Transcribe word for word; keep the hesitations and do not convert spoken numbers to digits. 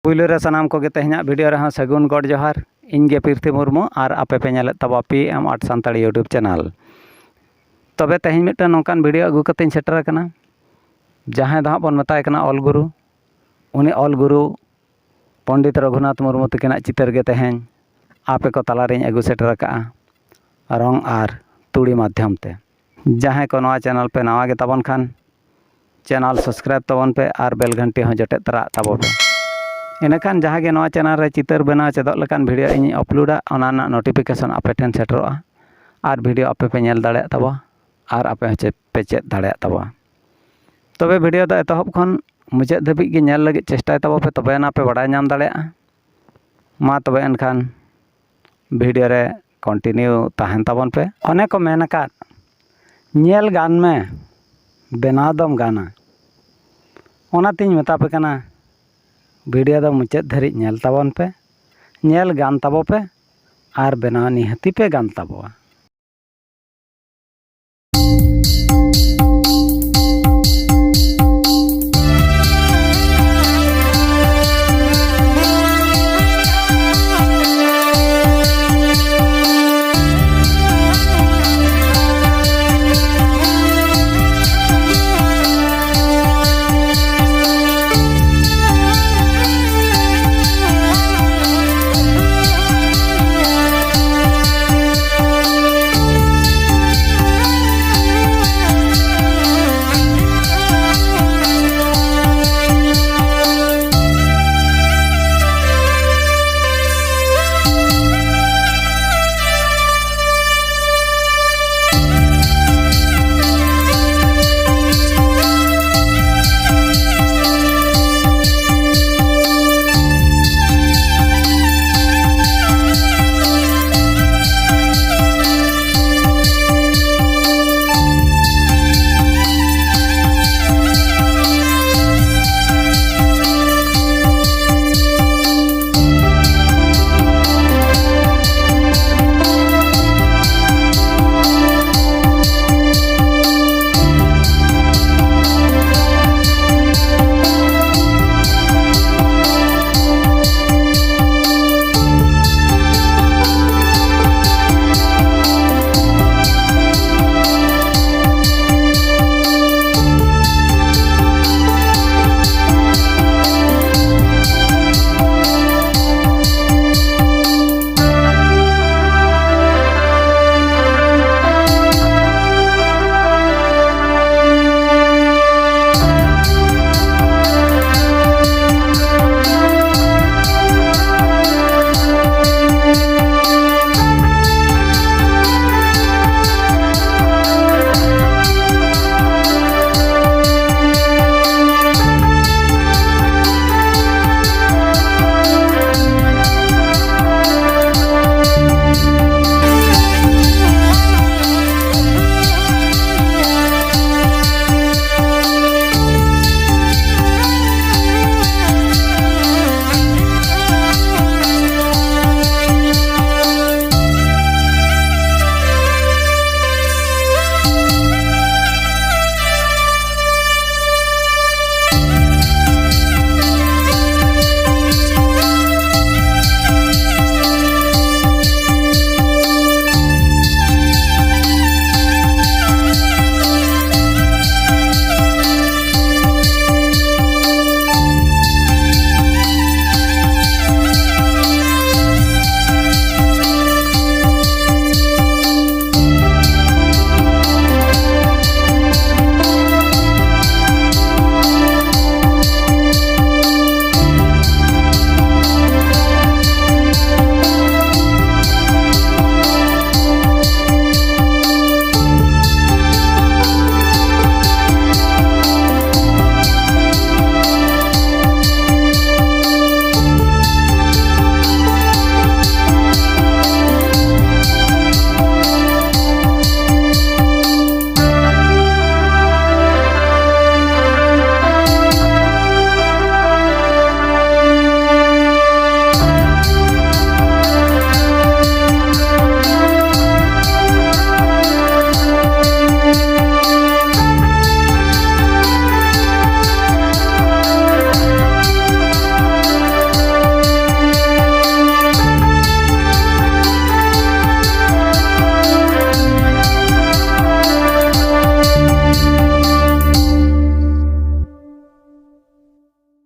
ᱯᱩᱭᱞᱩ ᱨᱮ ᱥᱟᱱᱟᱢ ᱠᱚᱜᱮ ᱛᱮᱦᱮᱧᱟᱜ ᱵᱷᱤᱰᱤᱭᱳ ᱨᱮᱦᱚᱸ ᱥᱟᱹᱜᱩᱱ ᱜᱚᱰ ᱡᱚᱦᱟᱨ᱾ ᱤᱧ ᱜᱮ ᱯᱤᱨᱛᱷᱤ ᱢᱩᱨᱢᱩ ᱟᱨ ᱟᱯᱮ ᱯᱮ ᱧᱮᱞᱮᱫ ᱛᱟᱵᱚᱱᱟ P M art Santali YouTube channel. ᱛᱚᱵᱮ ᱛᱮᱦᱮᱧ ᱢᱤᱫᱴᱟᱝ ᱱᱚᱝᱠᱟᱱ ᱵᱷᱤᱰᱤᱭᱳ ᱟᱹᱜᱩ ᱠᱟᱛᱮᱧ ᱥᱮᱴᱮᱨ ᱟᱠᱟᱱᱟ᱾ ᱡᱟᱦᱟᱸᱭ ᱫᱚ ᱦᱟᱸᱜ ᱵᱚᱱ ᱢᱮᱛᱟᱭ ᱠᱟᱱᱟ ᱚᱞ ᱜᱩᱨᱩ, ᱩᱱᱤ ᱚᱞ ᱜᱩᱨᱩ ᱯᱚᱱᱰᱤᱛ ᱨᱚᱜᱷᱩᱱᱟᱛᱷ ᱢᱩᱨᱢᱩ ᱛᱟᱹᱠᱤᱱᱟᱜ ᱪᱤᱛᱟᱹᱨ ᱜᱮ ᱛᱮᱦᱮᱧ ᱟᱯᱮ ᱠᱚ ᱛᱟᱞᱟᱨᱤᱧ ᱟᱹᱜᱩ ᱥᱮᱴᱮᱨ ᱟᱠᱟᱫᱼᱟ ᱨᱚᱝ ᱟᱨ ᱛᱩᱲᱤ ᱢᱟᱫᱽᱫᱷᱚᱢ ᱛᱮ᱾ ᱡᱟᱦᱟᱸᱭ ᱠᱚ ᱱᱚᱣᱟ ᱪᱮᱱᱮᱞ ᱯᱮ ᱱᱟᱣᱟ ᱜᱮ ᱛᱟᱵᱚᱱ ᱠᱷᱟᱱ, ᱪᱮᱱᱮᱞ ᱥᱟᱵᱥᱠᱨᱟᱭᱤᱵ ᱛᱟᱵᱚᱱ ᱯᱮ ᱟᱨ ᱵᱮᱞ ᱜᱷᱟᱱᱴᱤ ᱦᱚᱸ ᱡᱚᱴᱮᱫ ᱛᱚᱨᱟ ᱟᱜ ᱛᱟᱵᱚ ᱯᱮ᱾ ᱤᱱᱟᱹᱠᱷᱟᱱ ᱡᱟᱦᱟᱸ ᱜᱮ ᱱᱚᱣᱟ ᱪᱮᱱᱮᱞ ᱨᱮ ᱪᱤᱛᱟᱹᱨ ᱵᱮᱱᱟᱣ ᱪᱮᱫᱚᱜ ᱞᱮᱠᱟᱱ ᱵᱷᱤᱰᱤᱭᱳ ᱤᱧᱤᱧ ᱟᱯᱞᱳᱰᱟ, ᱚᱱᱟ ᱨᱮᱱᱟᱜ ᱱᱳᱴᱤᱯᱷᱤᱠᱮᱥᱚᱱ ᱟᱯᱮ ᱴᱷᱮᱱ ᱥᱮᱴᱮᱨᱚᱜᱼᱟ ᱟᱨ ᱵᱷᱤᱰᱤᱭᱳ ᱟᱯᱮ ᱯᱮ ᱧᱮᱞ ᱫᱟᱲᱮᱭᱟᱜ ᱛᱟᱵᱚᱱᱟ ᱟᱨ ᱟᱯᱮ ᱦᱚᱸ ᱪᱮᱫ ᱯᱮ ᱪᱮᱫ ᱫᱟᱲᱮᱭᱟᱜ ᱛᱟᱵᱚᱱᱟ᱾ ᱛᱚᱵᱮ ᱵᱷᱤᱰᱤᱭᱳ ᱫᱚ ᱮᱛᱚᱦᱚᱵ ᱠᱷᱚᱱ ᱢᱩᱪᱟᱹᱫ ᱫᱷᱟᱹᱵᱤᱡ ᱜᱮ ᱧᱮᱞ ᱞᱟᱹᱜᱤᱫ ᱪᱮᱥᱴᱟᱭ ᱛᱟᱵᱚ ᱯᱮ, ᱛᱚᱵᱮ ᱟᱱᱟ ᱯᱮ ᱵᱟᱲᱟᱭ ᱧᱟᱢ ᱫᱟᱲᱮᱭᱟᱜᱼᱟ᱾ ᱢᱟ ᱛᱚᱵᱮ ᱮᱱᱠᱷᱟᱱ ᱵᱷᱤᱰᱤᱭᱳ ᱨᱮ ᱠᱚᱱᱴᱤᱱᱤᱭᱩ ᱛᱟᱦᱮᱱ ᱛᱟᱵᱚᱱ ᱯᱮ᱾ ᱚᱱᱮ ᱠᱚ ᱢᱮᱱ ᱟᱠᱟᱫ, "ᱧᱮᱞ ᱜᱟᱱ ᱢᱮ, ᱵᱮᱱᱟᱣ ᱫᱚᱢ ᱜᱟᱱᱟ᱾" ᱚᱱᱟᱛᱤᱧ ᱢᱮᱛᱟ ᱯᱮ ᱠᱟᱱᱟ, ᱵᱷᱤᱰᱤᱭᱳ ᱫᱚ ᱢᱩᱪᱟᱹᱫ ᱫᱷᱟᱹᱨᱤᱡ ᱧᱮᱞ ᱛᱟᱵᱚᱱ ᱯᱮ, ᱧᱮᱞ ᱜᱟᱱ ᱛᱟᱵᱚ ᱯᱮ ᱟᱨ ᱵᱮᱱᱟᱣ ᱱᱤᱦᱟᱹᱛᱤ ᱯᱮ ᱜᱟᱱ ᱛᱟᱵᱚᱣᱟ᱾